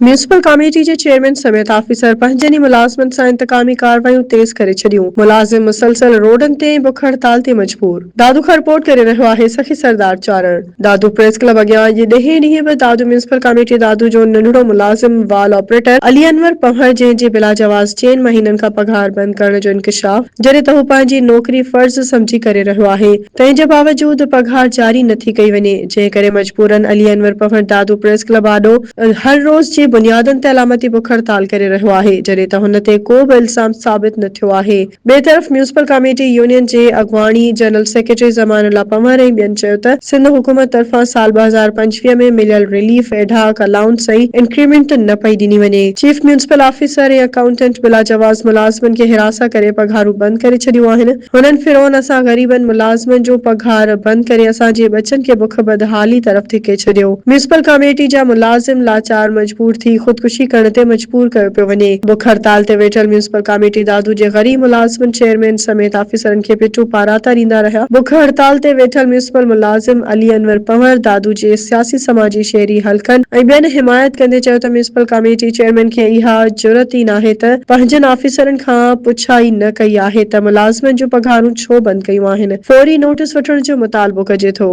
Municipal committee جي chairman سميت officer پنهنجن ئي ملازمن سان انتقامي ڪارروايون تيز ڪري ڇڏيون، ملازم مسلسل روڊن تي ۽ بک هڙتال تي مجبور. دادو کان رپورٽ ڪري رهيو آهي سخي سردار چارڻ. دادو پريس ڪلب اڳيان اڄ ڏهين ڏينهن به دادو ميونسپل ڪاميٽي دادو جو ننڍڙو ملازم وال آپريٽر علي انور پنهور جنهن جي بلاجواز چئن مهينن کان پگهار بند ڪرڻ جو انڪشاف جڏهن ته هو پنهنجي نوڪري فرض سمجهي ڪري رهيو آهي تنهن جي باوجود پگهار جاري نه ٿي ڪئي وڃي، جنهن ڪري مجبورن علي انور پنهور دادو پريس ڪلب آڏو هر روز جي بنيادن تي علامتي بک هڙتال ڪري رهيو آهي، جڏهن ته هن تي ڪو به الزام ثابت نه ٿيو آهي. ٻئي طرف ميونسپل ڪاميٽي يونين جي اڳواڻي جنرل سيڪريٽري زمان الله پنهور ۽ ٻين چيو ته سنڌ حڪومت طرفان سال 2025 ۾ مليل رليف، ايڊهاڪ الائونس ۽ انڪريمينٽ نه پئي ڏني وڃي، چيف ميونسپل آفيسر ۽ اڪائونٽنٽ بلاجواز ملازمن کي هراسان ڪري پگهارون بند ڪري ڇڏيون آهن. هنن فرعون اسان غريبن ملازمن جو پگهار بند ڪري اسان جي ٻچن کي بک بدحالي طرف ڌڪي ڇڏيو. ميونسپل ڪاميٽي جا ملازم لاچار مجبور ٿي خودڪشي ڪرڻ تي مجبور ڪيو پيو وڃي. بک هڙتال تي ويٺل ميونسپل ڪاميٽي دادو جي غريب ملازمن چيئرمين سميت آفيسرن کي پٽون پاراتا ڏيندا رهيا. بک هڙتال تي ويٺل ميونسپل ملازم علي انور پنهور دادو جي سياسي سماجي شهري حلقن ۽ ٻين حمايت ڪندي چيو ته ميونسپل ڪاميٽي چيئرمين کي اها جرئت ئي ناهي ته پنهنجن آفيسرن کان پڇا ئي نه ڪئي آهي ته ملازمن جون پگهارون ڇو بند ڪيون آهن، فوري نوٽيس وٺڻ جو مطالبو ڪجي ٿو.